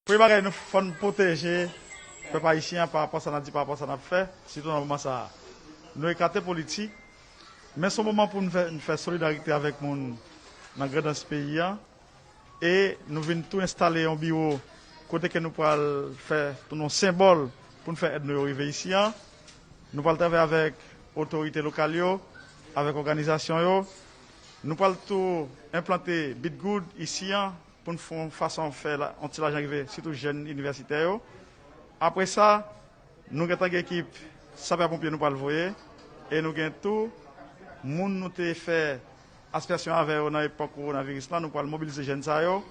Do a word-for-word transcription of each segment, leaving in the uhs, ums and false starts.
Premye bagay, nou fò n pwoteje pèp ayisyen an pa rapò sa n ap di, pa rapò sa n ap fè, sitou nan moman sa a. Nou ekate politik, men se yon moman pou n fè, n fè solidarite avèk moun nan Grandans peyi a. E nou vin tou enstale yon biwo kote ke nou pral fè tounen yon senbòl pou n fè èd nou yo rive isi a. Nou pral travay avèk otorite lokal yo, avèk òganizasyon yo. Nou pral tou enplante Bitgoud isi a pou n fè yon fason fè la, yon ti lajan rive, sitou jèn inivèsitè yo. Apre sa, nou gentan gen ekip sapè ponpye nou pral voye, e nou gen tou moun nou te fè aspirasyon avè yo nan epòk kowonaviris lan, nou pral mobilize jèn sa yo.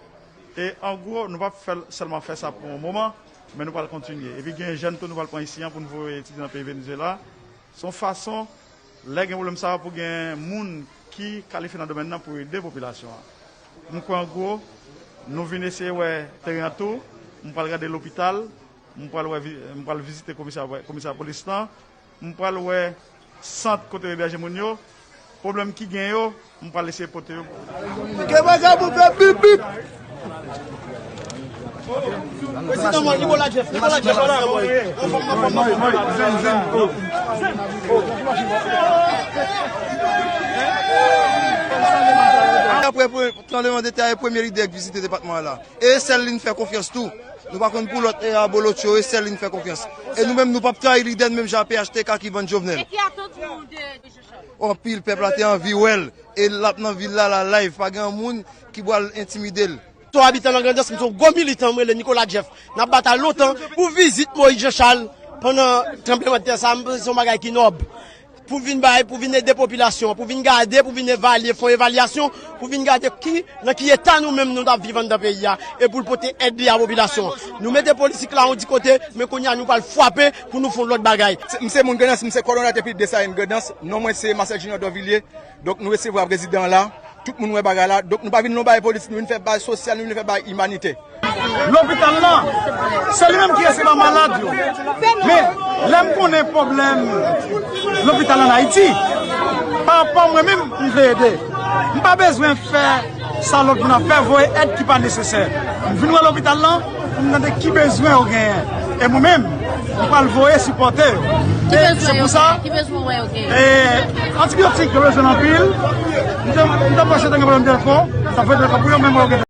E an gwo, nou p ap fè, sèlman fè sa pou yon moman, men nou pral kontinye. Epi gen jèn tou nou pral pran isi an pou n voye etidye nan peyi Venezuela. Se yon fason, lè gen pwoblèm sa yo, pou gen moun ki kalifye nan domèn nan pou ede popilasyon an. M kwè an gwo, nou vin eseye wè teren an tou, m pral gade lopital, m pral wè vi-, m pral vizite komisè, komisè polis lan, m pral wè sant kote yo ebèje moun yo, pwoblèm ki gen yo, m pral eseye pote yo. Ke vagabon fè bip bip. Prezidan mwen, Nicolas Jeff, Nicolas Jeff. Apre pre-, tranblemanntè a, e premye lidè k vizite depatman an la. E sèl li n fè konfyans tou. Nou pa konn pou lòt, e abolotcho, e sèl li n fè konfyans. E nou menm, nou p ap trayi lidè n menm jan a P H T K ki vann Jovenel. E ki atant ou de, de Jean Charles? Anpil pèp la te anvi wè l, e l ap nan vil la, la live, pa gen moun ki pral entimide l. Tout abitan nan Grandans, m se yon gwo militan, m rele Nicolas Jeff. N ap batay lontan pou vizit Moïse Jean Charles pandan tranblemanntè sa, m panse se yon bagay ki nòb. Pou vin bay, pou vin ede popilasyon an, pou vin gade, pou vin evalye, fè yon evalyasyon, pou vin gade ki, nan ki eta nou menm nou t ap viv anndan peyi a, e pou l pote èd li a popilasyon an. Nou mete politik la yon ti kote, men kounye a nou pral frape pou nou fè yon lòt bagay. Se, m se moun Grandans, m se kòdonatè P D S A N Grandans, non mwen se Marcel Junior Dorvilliers. Donk nou resevwa prezidan an la, tout moun wè bagay la. Donk nou pa vin nan bagay politik, nou vin fè bagay sosyal, nou vin fè bagay imanitè. Lopital lan, se li menm ki resevwa malad yo. Men, lè m konnen pwoblèm lopital ann Ayiti, pa rapò mwen menm, m vle ede. M pa bezwen fè sa lòt moun ap fè, voye èd ki pa nesesè. M vin wè lopital lan, pou m tande ki bezwen yo genyen. E mwen menm, m pral voye sipòte yo. Ki bezwen yo genyen? Ki bezwen wè yo genyen? E, antibiyotik, yo bezwen anpil. M te, m te panse te gen pwoblèm telefòn, sa fè telefòn pou yo, men mwen yo gen